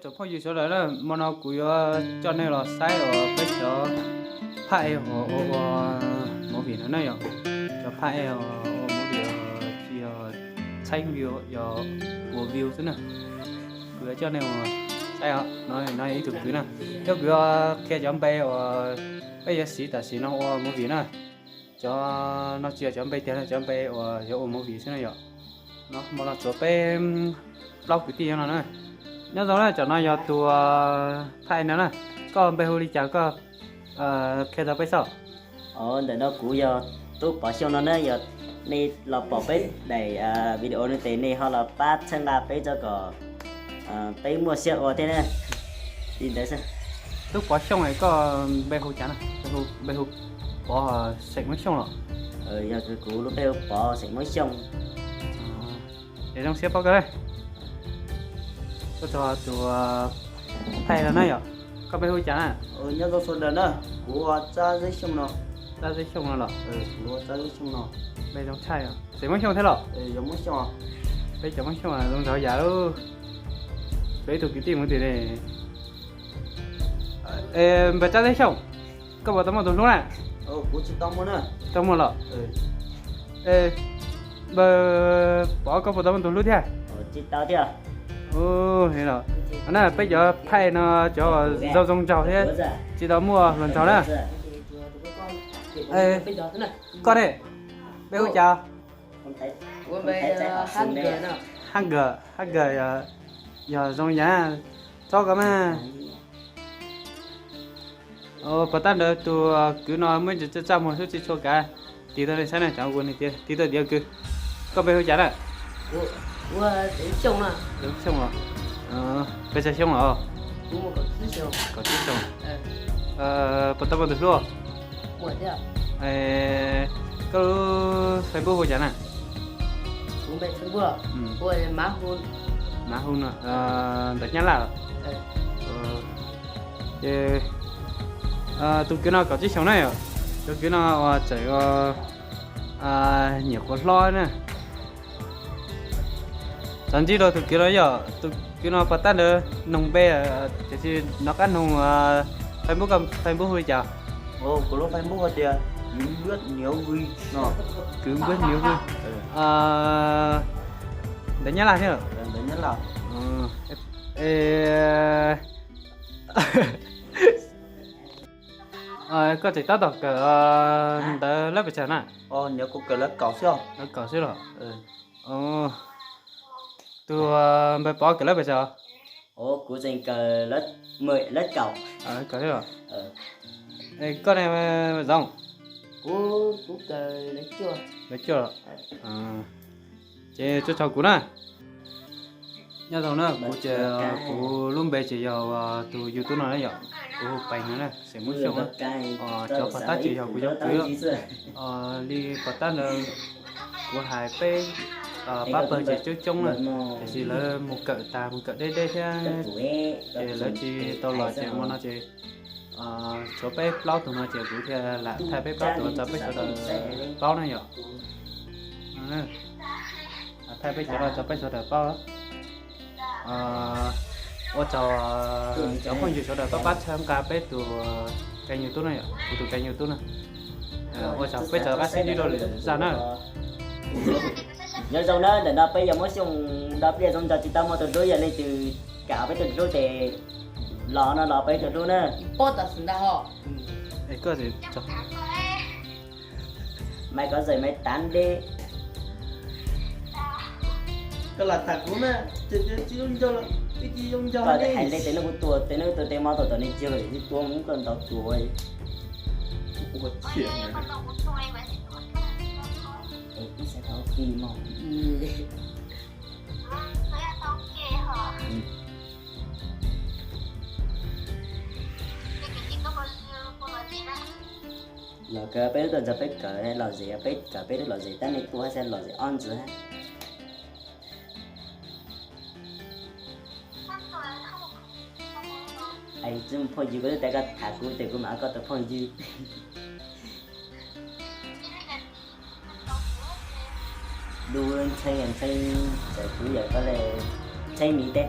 Tsoom phooj ywg sawv daws na, hmo no kuv yuav coj nej los saib uas peb cov phaj ej uas ua movie no na yom. Cov phaj ej uas ua movie tsis yog txheeb view, yog ua view xwb na. Kuv yuav coj nej mus saib os, no no ib tug kwv na. Thiab kuv yuav qhia cov npe uas peb yuav siv tam sim no ua movie na. Cov no tsis yog cov npe tiag, cov npe uas yuav ua movie xwb na yom. No hmo no tshuav peb plaub kwv tij nyob no na. Nyob zoo na, cov no yog tus phaj ej no na. Koj npe hu li cas koj qhia rau peb saib. Ntawm no kuv yog Tub Pov Xyooj no na, yog nej los pom peb daim video no ces nej ho los pab txhawb nqa peb tso kom peb muaj siab ua thiab na. Li ntawd xwb. Tub Pov Xyooj, koj npe hu cas na? Npe hu Pov xeem Hmoob Xyooj los? Yog kuv lub npe hu Pov xeem Hmoob Xyooj. Es zoo siab pab koj na. Koj txog tus phaj ej no na yom. Koj npe hu cas na? Nyob zoo sawv daws na, kuv hu Tsab Zeb Xyooj no. Tsab Zeb Xyooj no los? Kuv hu Tsab Zeb Xyooj no. Npe zoo tshaj, xeem Hmoob Xyooj thiab los? Yog Hmoob Xyooj. Peb cov Hmoob Xyooj zoo nraug yam lauj. Peb ib tug kwv tij mus tim ne. Npawg Tsab Zeb Xyooj, koj puas tau muaj tus hlub na? Kuv tsis tau muaj na. Tau muaj los? Npawg Pov, koj puas tau muaj tus hlub thiab? Tsis tau thiab. Na peb cov phaj ej no cov zoo zoo nraug thiab tsis tau muaj hluas nraug na. Koj ne, npe hu cas? Hab Nkawm, Hab Nkawm, yog zoo yam, txhob koj mas. Pov tab ntawd tus kwv no muaj ntsis txaj muag xwb tsis tshua kav. Tig tau nej saib na, cov ua nws tias tig tau tias kwv. Koj npe hu cas na? Xyooj os. Pes tsawg xyoo los? Kaum tsib xyoo. Puas tau muaj tus hlub? Koj lub Facebook hu cas na? Mav Hu no, ntawv Nyab Laj. Ces tus kwv no kaum tsib xyoos na yom, tus kwv no uas tseem nyiam quav hlob na. Txav ntsib rau tus kwv no yom, tus kwv no pas tab ntawd noog npe, tiam sis nov qab noog Facebook, Facebook hu li cas? Kuv lub Facebook hais tias Kwv Npuab Niav Vwj no. Kwv Npuab Niav Vwj. Ntawv Nyab Laj thiab. Ntawv Nyab Laj. Koj tseem tab tom kawm ntawv lab pes tsawg na? Nyob kuv kawm lab kaum xwb. Lab kaum xwb los? Tus npawg Pov kawm lab pes tsawg? Kuv tseem kawm lab kaum. Kawm xwb los? Koj ne, Zoov? Kuv, kuv kawm lab cuaj. Lab cuaj los? Ces tso tsau kuv na. Nyob zoo na, kuv ces kuv lub npe ces yog tus YouTube no na yom, kuv hu Pees no na, xeem Hmoob Xyooj. Cov pas tab ces yog kuv cov kwv. Li pas tab ntawd kuv hais peb pab pawg ces coob coob na, tiam sis lawv mus kawm tas mus kawm deb deb thiab, ces lawv tsis tau los ces hmo no ces tshuav peb plaub tug no ces kuv thiaj lam thaij peb plaub tug rau peb sawv daws paub na yom. Thaij peb cov no rau peb sawv daws paub. Ua tsaug cov phooj ywg sawv daws pab pab txhawb nqa peb tus kênh YouTube na yom, kuv tus kênh YouTube na. Ua tsaug, peb sawv daws pab sib ntsib rau lwm zaj na. Nyob zoo na, ntawm no peb yog Hmoob Xyooj, nto pliaj zoo nraug tsis tau muaj tus hlub, yog leej twg kam peb tus hlub ces los no los peb tus hlub na. Maiv kov zem maiv tav deb. Koj lam tham kuv mas, tsis zoo nco, tsis zoo nco. Koj hais li tes no kuv tua, tes no kuv tua tes mo tom tom ni cia lawm, tua mus koj ntaus tua. Ua ciam. Es peb xav tau kis mog. Los kawm peb lub tuaj ntxog peb kawm lom zem, peb kawm peb lub lom zem tab nej tua xav lom zem ob ntxwg. Es tsis muaj phooj ywg, koj twb tias koj tham kuv ces kuv mam ua koj tus phooj ywg. Lub ntxhee ntxhee, txawm kuv yawm koj le ntxhee miv teb.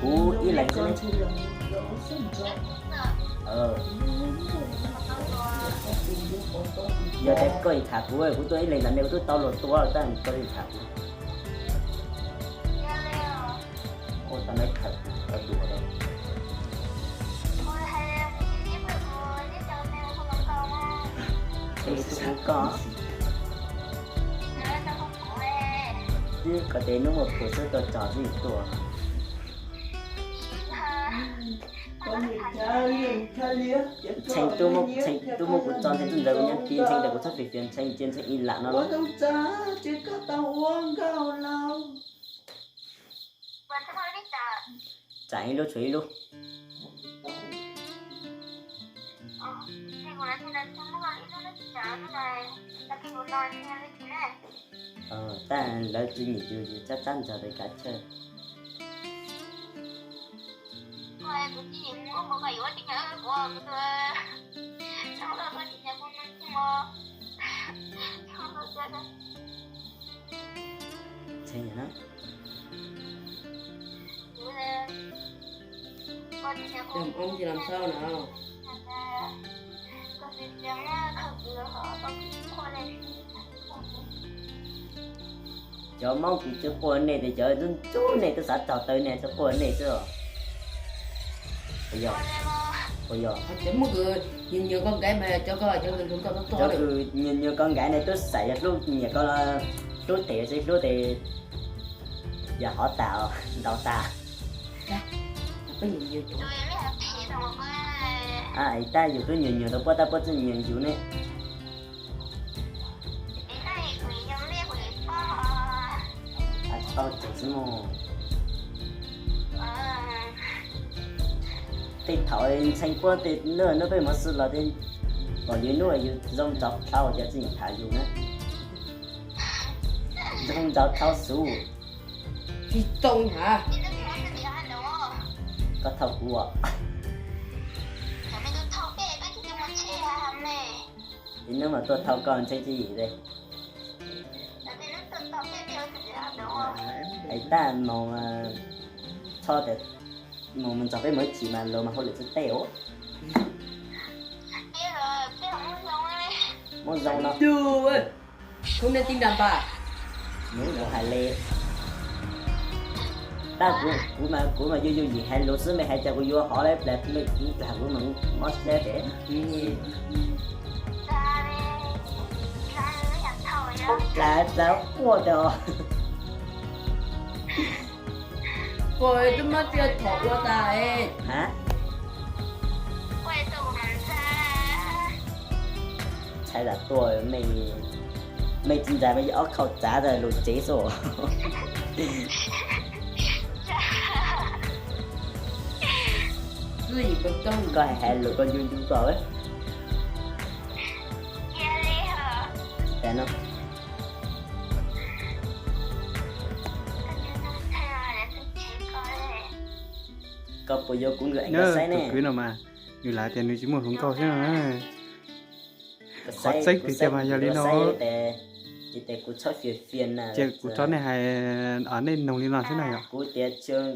Kuv ib leeg xwb ne. Yog tias koj tham kuv, kuv tuaj ib leeg ntawm ne kuv twb tau luag tua lawm tab koj tham kuv. Ua tau neb tham tau dua lawm. Es kuv koj. Twb kom tias hnub muaj phum xwb tuaj tso xwb tuaj. Tshee, tuaj muab kuv tso Ntshee, tuaj ntawd kuv nyob tid Ntshee ntawd kuv txhob fiv fias Ntshee cia Ntshee ib lam no los. Tsam ib lub tshuav ib lub. Tab lawv tsis nyiam yus, yus tsab tsab ntxog li kav chawj. Ntshee na. Tus oob cia los xauj no. Cov Hmoob kws tsis quaj nej tias cov ntxub ntxub nej twb xav txog taw nej tsis quaj nej xwb os. Puas yog? Puas yog? Cov Hmoob kws nyiam nyiam koj nkaiv mas cov koj cov kws hlub koj, cov kws nyiam nyiam koj nkaiv nej twb xav yog hlub nyiam koj, hlub tes tsis hlub tes yog hov tas ntau tas. Tab yus twb nyiam nyiam tau puab tab puab tsis nyiam yus ne. Tsis paub tseeb xwb mog. Tej thaum Ntshee puab tej hnub peb mus xwb los tej, pom yus hnub yus zoo ntsov dhau ces tsis nyiam tham yus na. Zoo ntsov dhau xwb. Tsis tau hab. Koj thauj kuv os. Ib hnub mas tuaj thauj koj Ntshee tsis yim li. Hais tag moog, txhob tas moog mus nrog peb mus ib chim mas luag mas hauj lwm tsis teb os. Muab zoo no. Khub nej tib nra npaj. Nub kuv hais li. Tab kuv mas, kuv mas yus yus yim hais lus xwb, mej hais cas kuv yuav hov li plas, mej plas kuv mas mob siab ces. Plas plas quaj tas. Puas twb muab txiaj thom ua tas. Ntshai lam tuaj, mej tsis ntshai mas yog ob khau txav tas lug tsev xwb. Koj hais lus koj ncu ncu koj. Koj puas yuav kuv nkawd ev koj saib ne? Tus kwv no mas nws lam tias nws tsis muaj hluas nkauj xwb no. Qhov tseeb tiag tiag mas yog li no. Ces kuv txhob fias fias na. Ces kuv txhob nej hais, nej noog li no xwb na yom. Kuv tias tsis